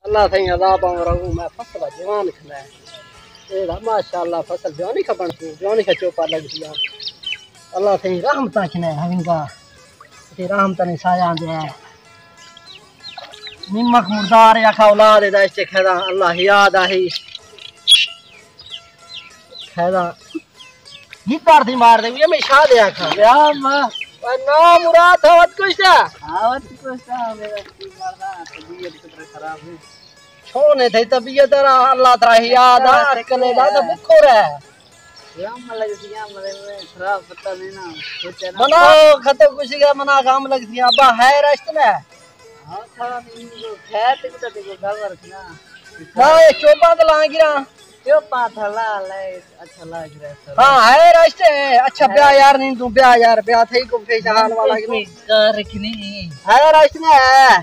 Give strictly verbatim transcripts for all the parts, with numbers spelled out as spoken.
اللہ سائیں عذاب آؤں رہوں، میں فصل جوان کھلائے۔ اے دا ماشاءاللہ فصل جوانی کھا بن تھی، جوانی کھا چوپا لگ دیا۔ اللہ سائیں رحمتاں کھلائے ہمینگا۔ تے رحمتاں نے سایہ دے۔ نمک مردار یا کھا اولاد دا اس تے کھیدا اللہ یاد آہی۔ کھیدا۔ گیتار تھی مار دے، یہ میں شاہ دے آکھا۔ یا ماں۔ اے نا مراد تھا وت کچھ تھا۔ ہاں، وت کچھ تھا، میرا کی ماردا، طبیعت کتنا خراب ہے۔ چھونے تھے طبیعت را، اللہ ترا ہی یاد آ، کلے دا تو بکھو رہ۔ یا ملک دیا ملے میں خراب پتہ نہیں نا، سوچا نا۔ منا ختم کچھ گیا، منا کام لگ دیا، ابا ہے رشت میں۔ ہاں، تھوڑا نہیں، خیر تے کتا تے گل ورکھنا۔ ہاں، اے چوپاں تے لاں گراں۔ چوپاں تھا لا لے، اچھا لا گرا سر۔ ہاں، ہے رشت ہے۔ اچھا، بیا یار، نہیں توں بیا یار، بیا تھئی کو پیش حال والا کہ نہیں؟ کار رکھنی۔ ہے رشت نے ہے۔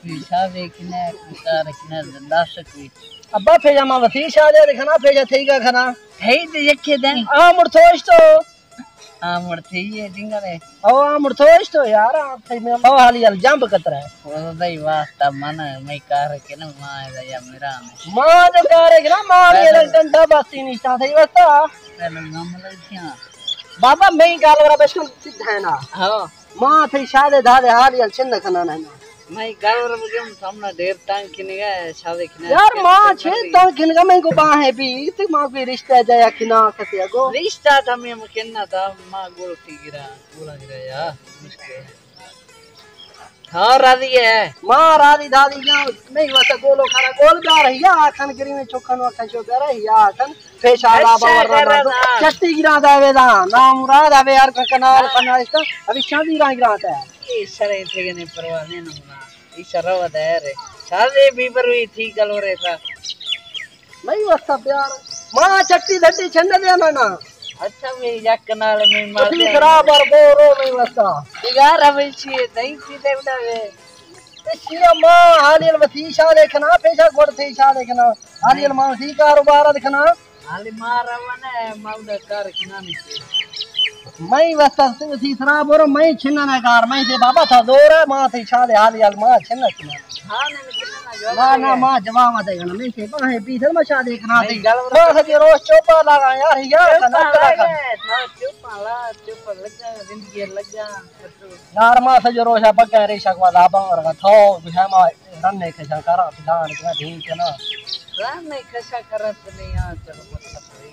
پیشہ ویکھنا، کار رکھنا، دس کوئی۔ ابا پیشہ ما وسیع شاہ دے رکھنا، پیشہ تھئی کا کھنا۔ تھئی تے یکے دن۔ آ مڑ تھوش تو۔ ہاں، مڑ تھی ہے، ڈنگر ہے۔ او، آ مڑ تھوش تو یار، آ تھئی میں او حالی ال جنب کترا ہے۔ او بھائی واسطہ من، میں کار کے نا ماں ہے یا میرا میں۔ ماں جو کار ہے نا، ماں یہ لگ ڈنڈا باسی نشتا تھئی واسطہ۔ پہلے گم لگ کیا؟ بابا، میں گال ورا بشکل سدھا ہے نا۔ ہاں۔ ماں تھئی شادے دھادے حالی ال چھن کھنا نا۔ میں گل رب گم سامنا ڈیر تنگ کھنگا ہے، شاوے کھنا یار، ماں چھے تنگ کھنگا، میں کو باہیں بھی، تے ماں کوئی رشتہ جایا کھنا کھتے اگو۔ رشتہ تھا میں مکنا تھا، ماں گول تھی گرا، گولا گرا یار، مشکل ہے۔ ہاں، راضی ہے۔ ماں راضی دھادی جاؤ، نہیں واسا گولو کھارا، گول جا رہی ہے، آکھن گری میں چکھن وکھن شو کر رہی ہے، آکھن پیشہ لا باور رہا تو چٹی گرا دا وے دا، نام مراد ہے یار، کنال کنال اس کا، ابھی شادی راہ گرا ہے۔ اے سرے تھے نے پرواہ نہیں ہونا۔ اے سرا ودا ہے رے۔ سارے بھی بروی تھی گل ہو رہے تھا۔ نہیں وستا پیار۔ ماں چٹی دھٹی چھند دے نا نا۔ اچھا میں یک نال میں مار تھی دے۔ خراب اور بورو نہیں وستا۔ یار اب چیے نہیں چیے دے اڑا وے۔ تے شیا ماں حالیل وسیع شاہ لکھنا، پیشہ گڑ تھی شاہ لکھنا۔ حالیل ماں سی کاروبار لکھنا۔ حالی ماں روان ہے، ماں دا کار کھنا نہیں تے۔ میں واسطہ سی سرا بورو، میں چھنا نہ کار، میں تے بابا تھا دور ہے، ماں تے شاہ دے حالیل ماں چھنا چھنا۔ ہاں، نہیں، نہیں، چھنا نہ جو نہ، نہ، ماں جواب دے گا، میں تے باہیں پیسل میں شاہ دے کھنا تے۔ ماں سجے روز چوپا لگا یار، یار، چوپا لگا، ہاں، چوپا لا، چوپا لگا، زندگی لگا۔ یار، ماں سجے روز ہے، بگا ریشا کو لا باور کا تھو، جو ہے ماں رن نے کھشا کرا، پھلان کیا دین کے نا۔ رن نے کھشا کرا تے نہیں آ، چلو مطلب ہے۔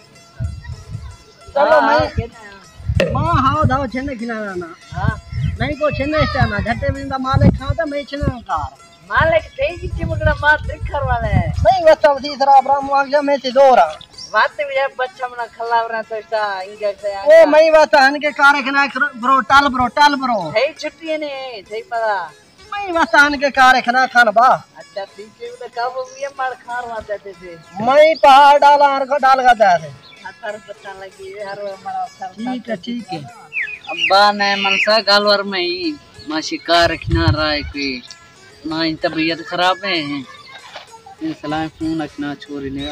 چلو ہاں، میں ہاں، کہنا ہے۔ ماں ہاؤ دھاؤ چھنے کھنا نا۔ ہاں۔ نہیں کو چھنے اس ٹائم، گھٹے میں دا مالک کھاں تے میں چھنے کار۔ مالک تھئی کتھی مگڑا ماں ترکھر والا ہے۔ نہیں واسطہ وسیع سرا برام آ گیا، میں تے دور آ۔ وات بھی ہے، بچہ منا کھلا ورا تو اس طرح انگے سے آ او گیا۔ میں واسطہ ہن کے کار کھنا برو، ٹل برو، ٹل برو۔ تھئی چھٹی نہیں، تھئی پتا۔ میں واسطہ ہن کے کار کھنا کھان با۔ اچھا، ٹھیک ہے، تو کب ہوئی ہے مار کھان واسطے تے سے؟ میں پہاڑ ڈالا ہر کو ڈال گا دے سے۔ ہتھر پتہ لگی، ہر وہ مارا ہتھر ٹھیک ہے، ٹھیک ہے۔ ابا نے منسا گالور میں ہی، ماشی کار کھنا رائے کوئی۔ ماں جی طبیعت خراب ہے۔ اے سلام فون اچنا چھوری نے۔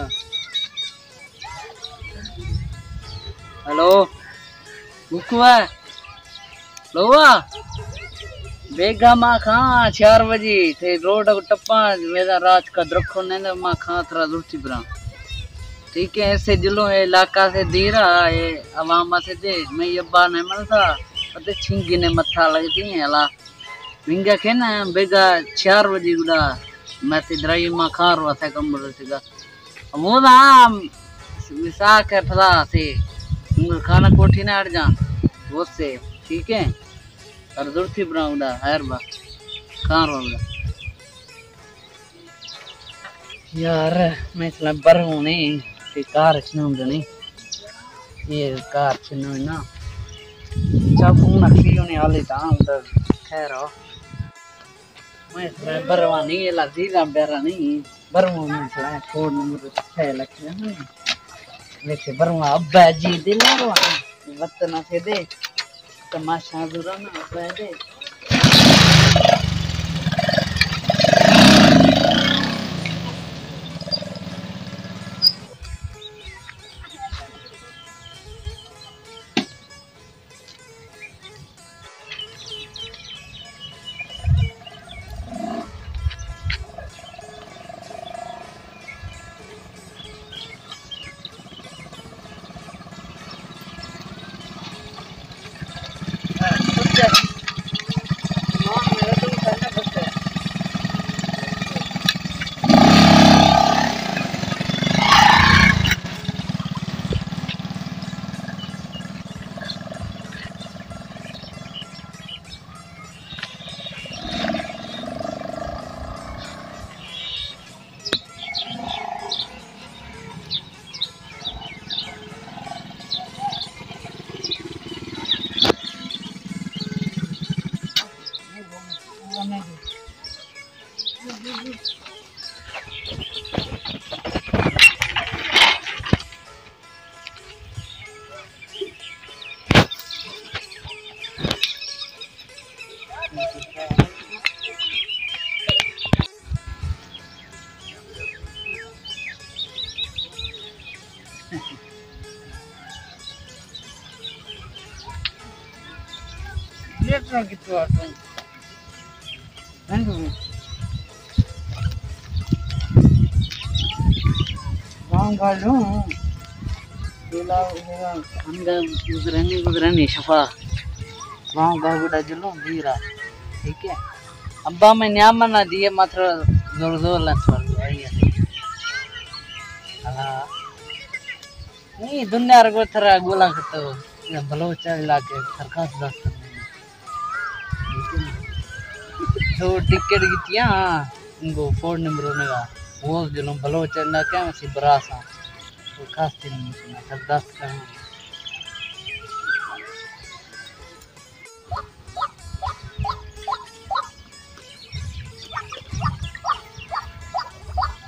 ہیلو۔ بکوا۔ لوا۔ بیگا ماں کھاں چار بجے تے روڈ ٹپا، میرا رات کا درکھو نے ماں کھاں ترا زرتی برا۔ ٹھیک ہے، ایسے جلو اے علاقہ سے دیرا اے عوام سے دے، میں ابا نے ملتا، پتے چھنگی نے متھا لگتی ہیں اللہ۔ منگا کھینا بیگا چار بجے گڈا، میں تے درائی ماں کھاں رو اسے کمبل سیگا۔ امو دا مساک ہے پھلا سے، منگا کھانا کوٹھی نہ اڑ جاں، وہ سے، ٹھیک ہے؟ اور زرتی بنا گڈا، خیر با، کھاں رو گڈا۔ یار، میں اس لئے بروں نہیں، تے کار اچ نہ ہوندے نہیں۔ یہ کار اچ نہ ہوئی نا۔ چا فون اکھی ہونے حالی تاں، تے خیر ہو۔ میں اس لئے بروں نہیں، یہ لذیذ آں بیرا نہیں۔ بروں میں اس لئے فون نمبر چھ لکھ نہیں۔ ویسے بروں ابا جی دے نہ رو، وطن سے دے۔ تماشا ضرور نہ پے دے۔ کتھوں آ توں؟ ہندو۔ گاؤں گالوں۔ بلا اندر گزرنی گزرنی شفا۔ گاؤں گا گڈا جلوں دیرا۔ ٹھیک ہے۔ ابا میں نیام نہ دیے ماتر زور زور لے سوال آئی ہے۔ ہاں۔ نہیں، دنیا رگو تھرا گولا کھتو۔ بلوچ علاقے سرکار دست۔ تو ٹکٹ کیتیاں، انگو فون نمبر ہونے گا۔ وہ جلوں بلوچ علاقے میں سی براساں۔ تو خاص تین مشنا سر دست کرنا۔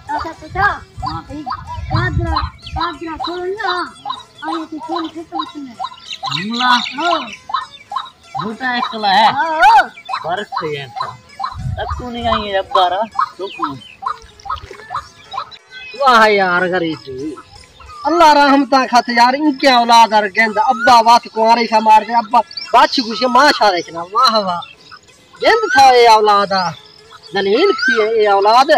اچھا، پتا؟ ہاں۔ ایک کادرا، کادرا چھوڑو نا۔ آئے تو فون کھتم کنے۔ ملا؟ ہاں۔ بوٹا اکلا ہے۔ ہاں۔ برف سے یہ انسان۔ تک تو نہیں آئی ہے ابا را۔ تو کون؟ واہ یار غریب۔ اللہ رحمتاں کھت یار، ان کے اولاد ار گند، ابا وات کنوارے سا مار دے، ابا بادشاہ گوشے ماں شارے کنا، واہ واہ۔ گند تھا اے اولاد آ، ذلیل تھی اے اولاد۔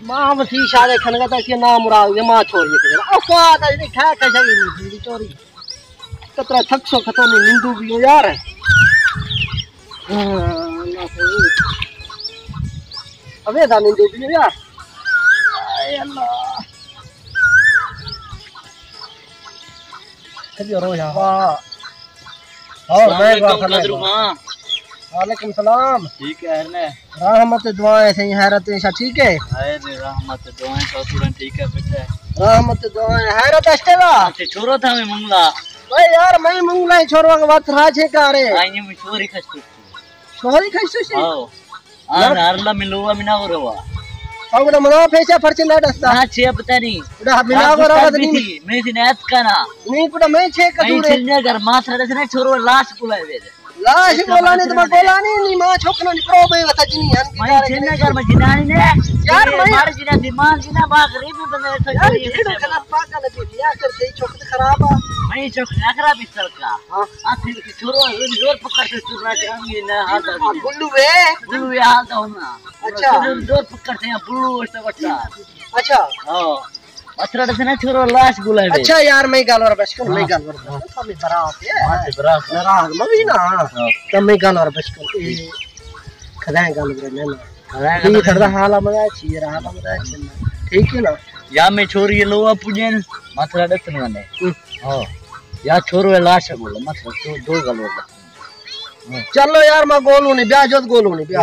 ماں وسی شارے کھنگا تا کہ نام مراد اے ماں چھوڑی کنا۔ او سواد اے کھا کھا شاگی نہیں چوری۔ کترا تھک سو کھتو نہیں نندو بھی ہو یار۔ ہاں، اللہ سہی۔ ابے دا نندو بھی ہو یار۔ اے اللہ۔ چلیو رو یار۔ واہ۔ اور میں قدرو ماں۔ وعلیکم السلام۔ ٹھیک ہے نے۔ رحمت دعائیں سہی، حیرت ایشا ٹھیک ہے؟ ہائے رے، رحمت دعائیں سسوڑیں ٹھیک ہے بیٹا۔ رحمت دعائیں، حیرت اشتے وا؟ اچھا، چھوڑو تھا میں منگلا۔ اوئے یار، میں منگلا ہی چھوڑو، وقت راجے کارے۔ آئیں میں چھوڑی کھستے۔ چھوڑی کھستے؟ ہاں۔ آ نار لا ملوا منا وروا۔ او بڑا منا پیسہ پرچے نہ دستا۔ نہ چے پتہ نہیں۔ بڑا منا وروا تھی۔ میں سی نیت کنا۔ نہیں پڑا میں چے کدو رے۔ چلنے گھر ماں سڑے سے چھوڑو لاش بلائے وے۔ لاش بولا نہیں تو میں بولا نہیں، نہیں ماں چھوکنا نہیں پرو میں وتا جنی ہن کی میں چلنے گھر میں جنانی نے۔ یار میں مار جنا دماغ جنا با غریب بندے۔ یار یہ کنا پاگل ہے، کیا کر تے چھوک خراب آ۔ میں چھوک خراب اس طرح کا۔ ہاں۔ آخر کی چھوڑو، زور پکڑ کے چھوڑنا چاہیے نا، ہاتھ آ گلو ہے۔ گلو ہے، ہاتھ ہونا۔ اچھا۔ زور پکڑ سے بلو اس وقت۔ اچھا۔ ہاں۔ اترا سے نا چھوڑو لاش گلائے۔ اچھا یار، میں گل اور بس کر، میں گل اور بس کر۔ ہمیں برا ہے۔ ہاں، برا۔ ناراض مت ہوئی نا۔ ہاں۔ تو میں گل اور بس کر۔ اے کھدائیں گل اور میں نا۔ کھدائیں گل۔ یہ سر دا حال آ مزہ چھی، حال آ مزہ چھی۔ ٹھیک ہے نا؟ یا میں چھوڑی لو اپ جن، ماتھا ڈسن والے۔ ہاں۔ یا چھوڑو لاش گل، ماتھا دو، دو گل اور بس۔ چلو یار، میں گولوں نہیں، بیا جد گولوں نہیں، بیا۔